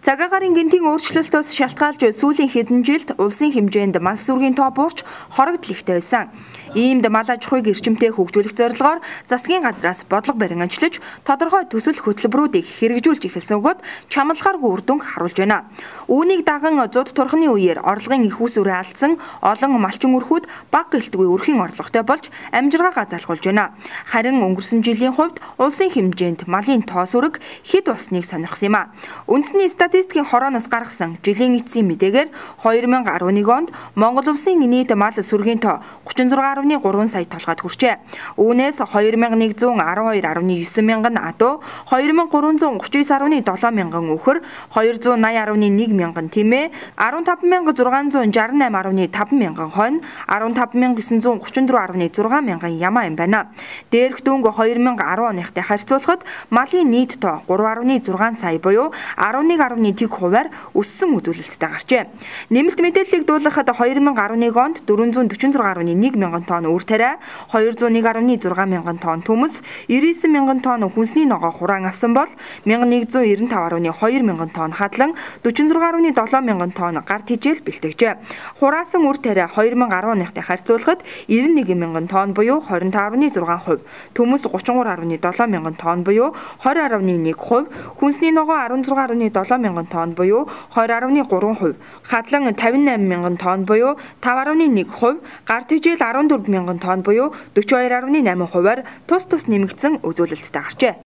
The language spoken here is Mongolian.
Цагаагаар гэнтийн өөрчлөлтөөс шалтгаалж сүүлийн хэдэн жилд улсын хэмжээнд мал сүргийн тоо буурч хорогдол ихтэй байсан. Иймд мал аж ахуйг эрчимтэй хөгжүүлэх зорилгоор засгийн газраас бодлого барин ажиллаж тодорхой төсөл хөтөлбөрүүдийг хэрэгжүүлж эхэлсэн бөгөөд чамлахааргүй үр дүнг харуулж байна. Үүнийг даган зуд турхны үеэр орлогын их усүрээ алдсан олон малчин өрхүүд бага гэлтгүй өрхийн орлоготой болж амжиргаагаа залгуулж байна. Харин өнгөрсөн жилийн хувьд улсын хэмжээнд малын тоо сүрэг хэд болсныг сонирхсан юм а. Үндэсний статистикийн хорооноос гаргасан жилийн эцсийн мэдээгээр 2011 онд Монгол улсын нийт мал сүргийн тоо 36.3 сая толгойд хүрчээ. Үүнээс 2112.9 мянган адуу, 2339.7 мянган үхэр, 280.1 мянган тэмээ, 15668.5 мянган хонь, 15934.6 мянган ямаа юм байна. Дээрх дүнг 2010 оныхтай харьцуулахад малын нийт тоо 3.6 сая буюу 11.1 хувиар өссөн үзүүлэлттэй гарчээ. Нэмэлт мэдээллийг дуулгахад 2011 онд 446.1 мянган тонн үр тариа, 201.6 мянган тонн төмөс, 99 мянган тонн хүнсний ногоо хураан авсан бол 1195.2 мянган тонн хадлан 46.7 мянган тонн гар тижэл бэлтгэжээ. Хураасан үр тариа 2010 оныхтай харьцуулахад 91 мянган тонн буюу 25.6%, төмөс 33.7 мянган тонн буюу 20.1%, хүнсний ногоо 16.7 мянган тонн буюу 20.3%, хадлан 58 мянган тонн буюу 5.1%, гар тижэл 14 мянган тонн буюу 42.8 хувиар тус тус нэмэгдсэн үзүүлэлттэй гарчээ.